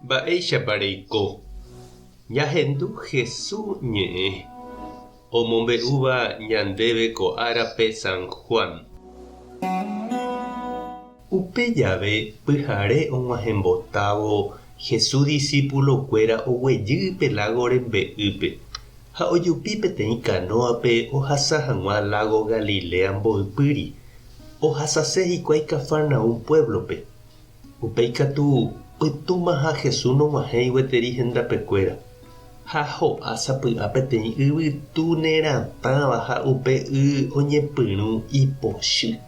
Mba'éichapa reiko? Ñahendu Hesu ñe'ẽ omombe'úva ñandéve ko árape San Juan. Upe jave pyhare og̃uahẽmbotávo Hesu disípulokuéra oguejy pe lágo rembe'ýpe ha ojupi peteĩ kanóape ohasa hag̃ua lágo Galilea mboypýri, ohasase hikuái Cafarnaúm puévlope. Upéi katu pytũma ha Jesús nog̃uahẽi gueteri hendapekuéra, ha ho'a sapy'a peteĩ yvytu neratãva ha upe y oñepyrũ ipochy.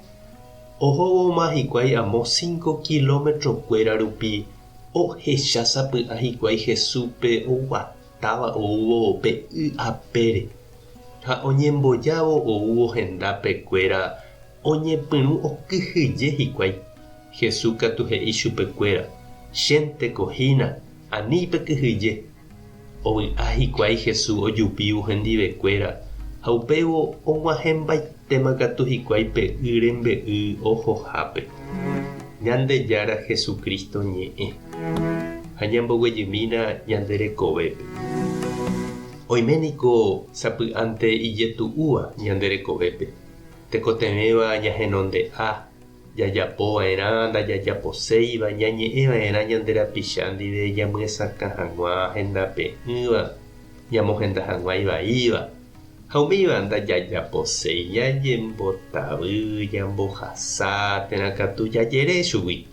Ohóvoma hikuái amo cinco kilómetro-kuéra rupi ohecha sapy'a hikuái Jesúspe oguatáva oúvo pe y apére, ha oñembojávo oúvo hendapekuéra Oñepyrũ okyhyje hikuái. Jesús katu he'i chupekuéra, Chénteko hína, ani pekyhyje. Ovy'a hikuái Jesús ojupívo hendivekuéra, ha upévo og̃uahẽmbaitéma katu hikuái pe y rembe'y ohohápe. Ñandejára Jesucristo ñe'ẽ. Ha ñamboguejymína ñande rekovépe. Oime niko sapy'ánte ijetu'úva ñande rekovépe. Tekotevẽva ñahenonde'a, jajapo va'erã ndajajaposéiva, ñañe'ẽ va'erã ñande rapicha ndive ñamyesakã hag̃ua hendape'ỹva, ñamohenda hag̃ua ivaíva, ha umíva ndajajaposéi ñañembotavy, ñambohasa térã katu jajere chugui.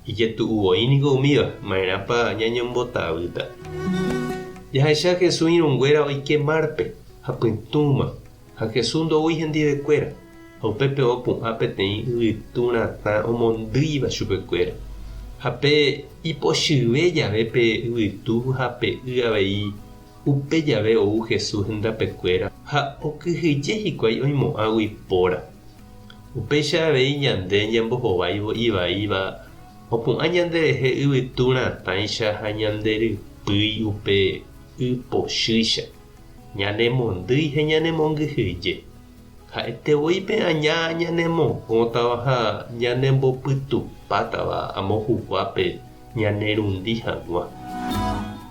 Ijetu'u voi niko umíva, ma'erãpa ñañombotavýta. Jahecha Jesús irũnguéra oike márpe ha pytũma. Ha Jesús ndoúi hendivekuéra, ha upépe opu'ã peteĩ yvytu ratã omondýiva chupekuéra. Ha pe ipochyve jave pe yvytu ha pe y avei, upe jave ou Jesús hendapekuéra ha okyhyje hikuái oimo'ãgui póra. Upéicha avei ñande ñambohováivo ivaíva opu'ã ñanderehe yvytu ratãicha ha ñanderypýi upe y pochýicha. Ñanemondýi ha ñanemongyhyje. Ha'ete voi pe aña ñanemokõtava ha ñanembopytupátava amo huguápe ñanerundi hag̃ua.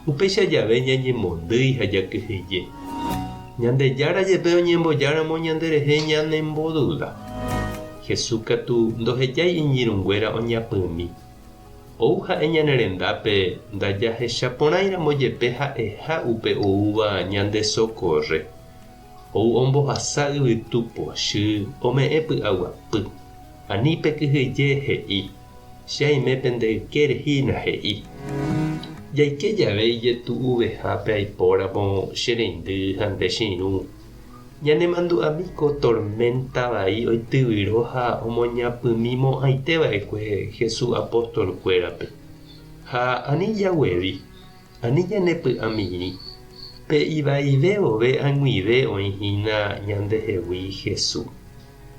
Upéicha jave ñañemondýi ha jakyhyje. Ñandejára jepe oñembojáramo ñanderehe ñanemboduda. Jesús katu ndohejái iñirũnguéra oñapymi. Ou ha'e ñane rendápe ndajahechaporãiramo jepe ha'eha upe oúva ñande sokorre. Ou ombohasa yvytu pochy, ome'ẽ py'aguapy. Ani pekyhyje, he'i. Che aime pende ykére hína, he'i. Jaike jave ijetu'uvehápe aipóramo che reindy ha nde che irũ, Ñanemandu'ami ko torménta vai oityvyro ha omoñapymimo'ãite va'ekue Jesús apostolkuérape. Ha ani jaguevi, ani ñanepy'amirĩ, pe ivaive vove ag̃uive oĩ hína ñandehegui Jesús.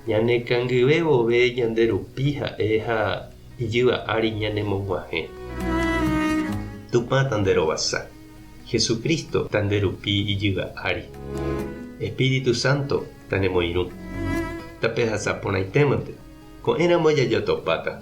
Ñanekangyve vove ñande rupi ha'e ha ijyva ári ñanemog̃uahẽ. Tupã tanderovasa. Jesucristo tanderupi ijyva ári. Espíritu Santo tanemoirũ. Tapehasa porãitémante. Ko'ẽramo jajotopáta.